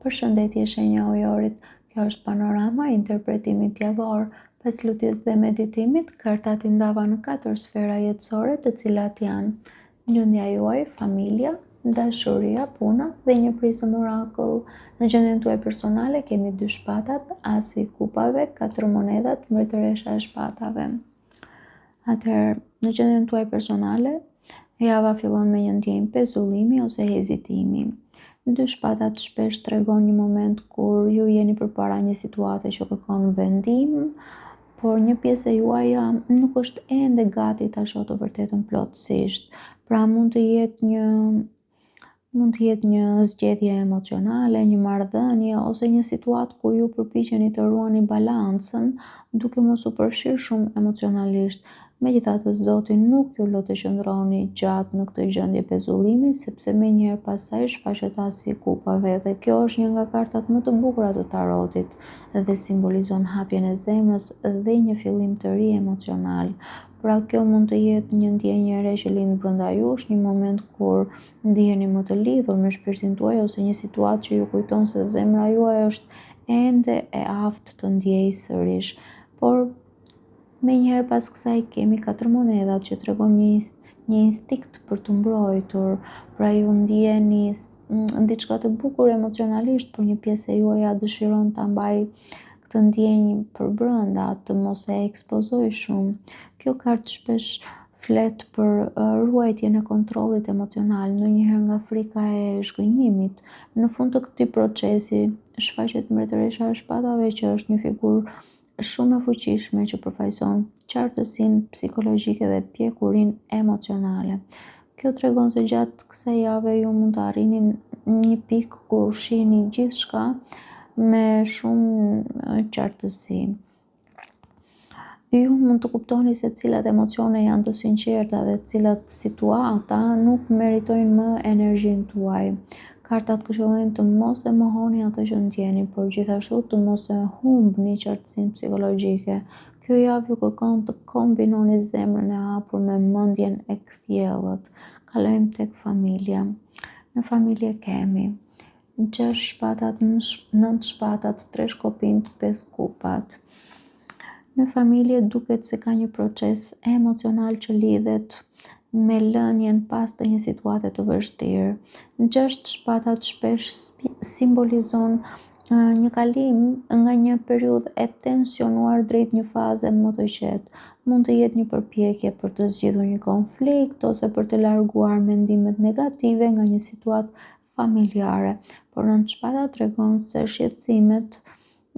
Përshëndetje shenja e ujorit, kjo është panorama e interpretimit javor. Pas lutjes dhe meditimit, kartat i ndava në katër sfera jetësore të cilat janë gjendja juaj, familja, dashuria, puna dhe një prizëm orakull. Në gjendjen tuaj personale kemi dy shpatat, asi i kupave, katër monedhat, mbretëresha e shpatave. Atëherë, në gjendjen tuaj personale, java fillon me një ndjenjë pezullimi ose hezitimi. Dy shpatat shpesh tregon një moment kur ju jeni përpara një situate që kërkon vendim, por një pjesë e juaja nuk është ende gati ta shohë të vërtetën plotësisht. Pra mund të jetë një Mund të jetë një zgjedhje emocionale, një marrëdhënie ose një situatë ku ju përpiqeni të ruani balancën duke mos u përfshirë shumë emocionalisht. Megjithatë, Zoti nuk ju lë të qëndroni gjatë në këtë gjendje pezullimi, sepse menjëherë pas saj shfaqet asi i kupave dhe kjo është një nga kartat më të bukura të tarotit dhe simbolizon hapjen e zemrës dhe një fillim të ri emocional. Pra kjo mund të jetë një ndjenjë e re që lind brenda jush, një moment kur ndiheni më të lidhur me shpirtin tuaj ose një situatë që ju kujton se zemra juaj është ende e aftë të ndjejë sërish. Por menjëherë pas kësaj kemi katër monedhat që tregon një një instinkt për t'u mbrojtur, pra ju ndjeni diçka të bukur emocionalisht, por një pjesë e juaja dëshiron ta mbajë këtë ndjenjë përbrenda, të mos e ekspozojë shumë. Kjo kartë shpesh flet për ruajtjen e kontrollit emocional, ndonjëherë nga frika e zhgënjimit. Në fund të këtij procesi shfaqet mbretëresha e shpatave që është një figurë shumë e fuqishme që përfaqëson qartësinë psikologjike dhe pjekurinë emocionale. Kjo tregon se gjatë kësaj jave ju mund të arrini një pikë ku shihni gjithçka me shumë qartësi. Ju mund të kuptoni se cilat emocione janë të sinqerta dhe cilat situata nuk meritojnë më energjinë tuaj. Kartat këshillojnë të mos e mohoni atë që ndjeni, por gjithashtu të mos e humbni qartësinë psikologjike. Kjo javë ju kërkon të kombinoni zemrën e hapur me mendjen e kthjellët. Kalojmë tek familja. Në familje kemi gjashtë shpatat, nëntë shpatat, tre shkopinjtë, pesë kupat. Në familje duket se ka një proces emocional që lidhet me lënien pas të një situate të vështirë. Gjashtë shpatat shpesh simbolizon një kalim nga një periudhë e tensionuar drejt një faze më të qetë. Mund të jetë një përpjekje për të zgjidhur një konflikt ose për të larguar mendimet negative nga një situatë familjare, por nëntë shpatat tregon se shqetësimet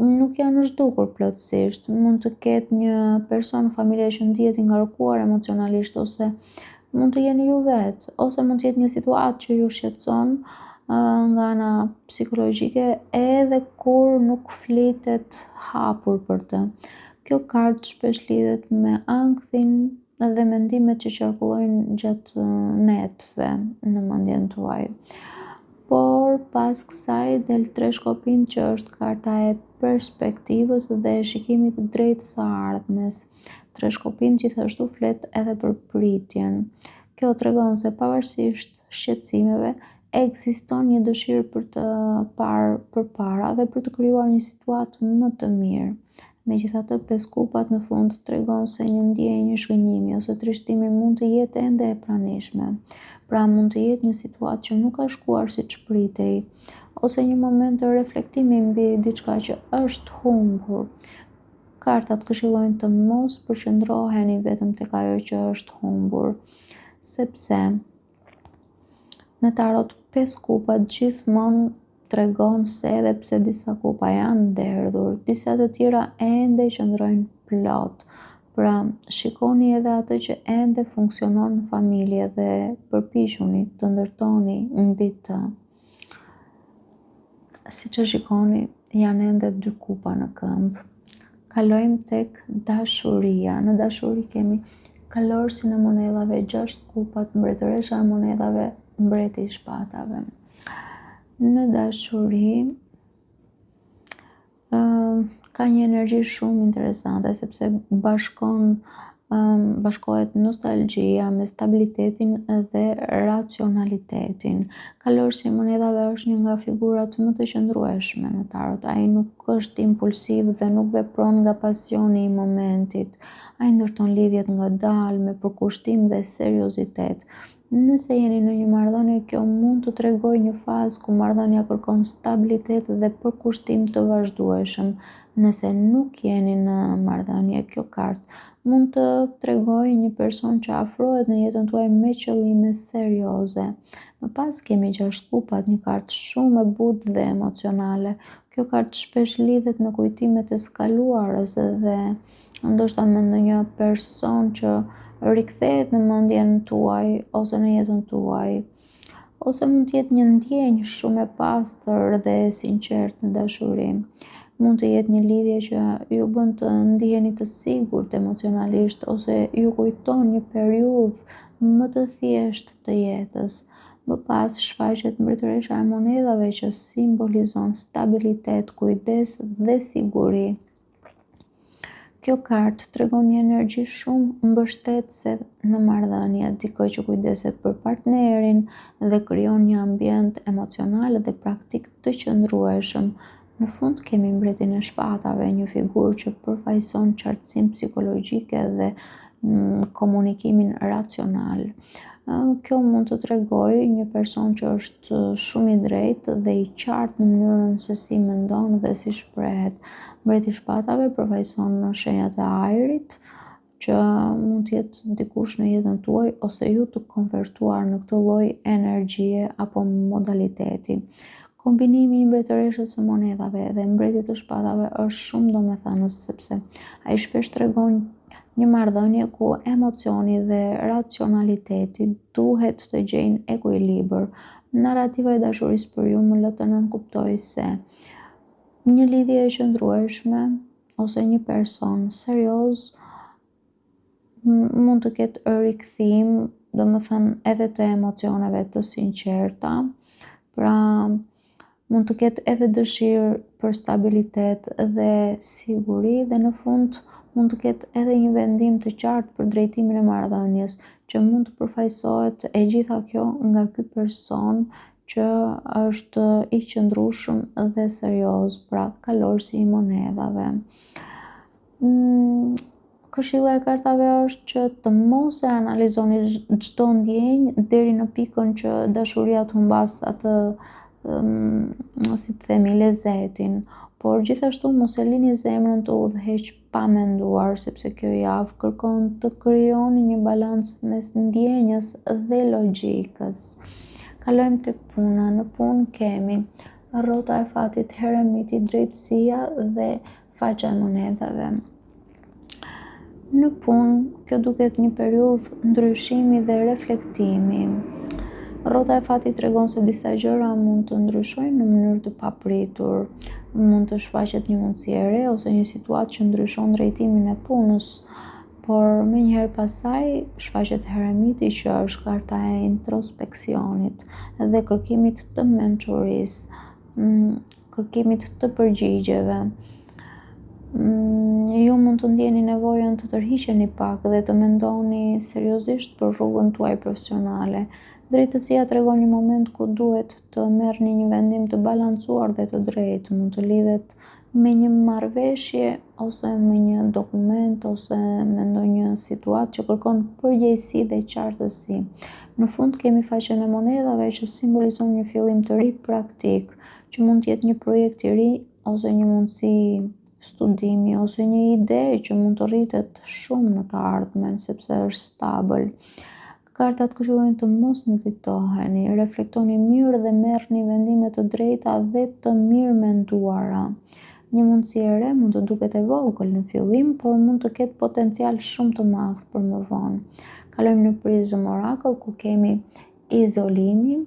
nuk janë zhdukur plotësisht. Mund të ketë një person në familje që ndihet i ngarkuar emocionalisht ose mund të jeni ju vetë, ose mund të jetë një situatë që ju shqetëson nga ana psikologjike edhe kur nuk flitet hapur për të. Kjo kartë shpesh lidhet me ankthin dhe mendimet që qarkullojnë gjatë netëve në mendjen tuaj. Por pas kësaj del tre shkopinjtë që është karta e perspektivës dhe e shikimit drejt së ardhmes. Tre shkopinjtë gjithashtu flet edhe për pritjen. Kjo tregon se pavarësisht shqetësimeve, ekziston një dëshirë për të parë përpara dhe për të krijuar një situatë më të mirë. Megjithatë, pesë kupat në fund tregon se një ndjenjë zhgënjimi ose trishtimi mund të jetë ende e pranishme. Pra mund të jetë një situatë që nuk ka shkuar siç pritej, ose një moment reflektimi mbi diçka që është humbur. Kartat këshillojnë të mos përqendroheni vetëm tek ajo që është humbur, sepse në tarot pesë kupat gjithmonë tregon se edhe pse disa kupa janë derdhur, disa të tjera ende qëndrojnë plot. Pra, shikoni edhe atë që ende funksionon në familje dhe përpiquni të ndërtoni mbi të. Siç e shikoni, janë ende dy kupa në këmbë. Kalojmë tek dashuria. Në dashuri kemi kalorësin e monedhave, gjashtë kupat, mbretëresha e monedhave, mbreti i shpatave. Në dashuri ka një energji shumë interesante sepse bashkon Bashkohet nostalgjia me stabilitetin dhe racionalitetin. Kalorësi i monedhave është një nga figurat më të qëndrueshme në tarot. Ai nuk është impulsiv dhe nuk vepron nga pasioni i momentit. Ai ndërton lidhjet ngadalë, me përkushtim dhe seriozitet. Nëse jeni në një marrëdhënie, kjo mund të tregojë një fazë ku marrëdhënia kërkon stabilitet dhe përkushtim të vazhdueshëm. Nëse nuk jeni në marrëdhënie, kjo kartë mund të tregojë një person që afrohet në jetën tuaj me qëllime serioze. Më pas kemi gjashtë kupat, një kartë shumë e butë dhe emocionale. Kjo kartë shpesh lidhet me kujtimet e së kaluarës dhe ndoshta me ndonjë person që rikthehet në mendjen tuaj ose në jetën tuaj. Ose mund të jetë një ndjenjë shumë e pastër dhe e sinqertë në dashuri. Mund të jetë një lidhje që ju bën të ndiheni të sigurt emocionalisht ose ju kujton një periudhë më të thjeshtë të jetës. Më pas shfaqet mbretëresha e monedhave që simbolizon stabilitet, kujdes dhe siguri. Kjo kartë tregon një energji shumë mbështetëse në marrëdhënie, dikë që kujdeset për partnerin dhe krijon një ambient emocional dhe praktik të qëndrueshëm. Në fund kemi mbretin e shpatave, një figurë që përfaqëson qartësinë psikologjike dhe mm, komunikimin racional. Kjo mund të tregojë një person që është shumë i drejtë dhe i qartë në mënyrën se si mendon dhe si shprehet. Mbreti i shpatave përfaqëson shenjat e ajrit, që mund të jetë dikush në jetën tuaj ose ju të konvertuar në këtë lloj energjie apo modaliteti. Kombinimi i mbretëreshës së monedhave dhe mbretit të shpatave është shumë domethënës sepse ai shpesh tregon një marrëdhënie ku emocioni dhe racionaliteti duhet të gjejnë ekuilibër. Narrativa e dashurisë për ju më lë të nënkuptoj se një lidhje e qëndrueshme ose një person serioz mund të ketë rikthim, domethënë edhe të emocioneve të sinqerta, pra mund të ketë edhe dëshirë për stabilitet dhe siguri dhe në fund mund të ketë edhe një vendim të qartë për drejtimin e marrëdhënies, që mund të përfaqësohet e gjitha kjo nga ky person që është i qëndrueshëm dhe serioz, pra kalorësi i monedhave. Mm, këshilla e kartave është që të mos e analizoni çdo ndjenjë deri në pikën që dashuria të humbasë atë mm, si të themi lezetin, por gjithashtu mos e lini zemrën të udhëheqë pa menduar, sepse kjo javë kërkon të krijoni një balancë mes ndjenjës dhe logjikës. Kalojmë tek puna. Në punë kemi rrota e fatit, heremiti, drejtësia dhe faqja e monedhave. Në punë, kjo duket një periudhë ndryshimi dhe reflektimi. Rrota e fatit tregon se disa gjëra mund të ndryshojnë në mënyrë të papritur. Mund të shfaqet një mundësi e re ose një situatë që ndryshon drejtimin e punës, por menjëherë pas saj shfaqet heremiti që është karta e introspeksionit dhe kërkimit të mençurisë. Mm, kërkimit të përgjigjeve. Mm, ju mund të ndjeni nevojën të tërhiqeni pak dhe të mendoni seriozisht për rrugën tuaj profesionale. Drejtësia tregon një moment ku duhet të merrni një vendim të balancuar dhe të drejtë, mund të lidhet me një marrëveshje ose me një dokument ose me ndonjë situatë që kërkon përgjegjësi dhe qartësi. Në fund kemi faqen e monedhave që simbolizon një fillim të ri praktik, që mund të jetë një projekt i ri ose një mundësi studimi ose një ide që mund të rritet shumë në të ardhmen sepse është stabël. Kartat këshillojnë të mos nxitoheni, reflektoni mirë dhe merrni vendime të drejta dhe të mirëmenduara. Një mundësi e re mund të duket e vogël në fillim, por mund të ketë potencial shumë të madh për më vonë. Kalojmë në Prism Oracle ku kemi izolimin.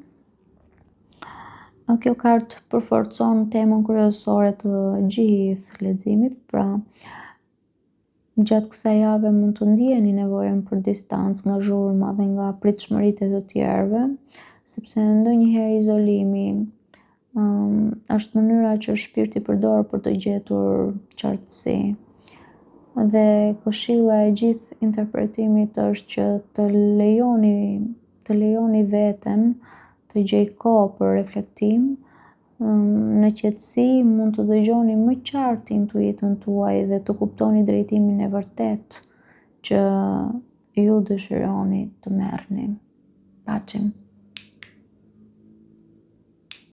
Kjo kartë përforcon temën kryesore të gjithë leximit, pra Gjatë kësaj jave mund të ndieni nevojën për distancë nga zhurma dhe nga pritshmëritë e të tjerëve, sepse ndonjëherë izolimi um, është mënyra që shpirti përdor për të gjetur qartësi. Dhe këshilla e gjithë interpretimit është që të lejoni të lejoni veten të gjejë kohë për reflektim, në qetësi mund të dëgjoni më qartë intuitën tuaj dhe të kuptoni drejtimin e vërtetë që ju dëshironi të merrni. Paçim.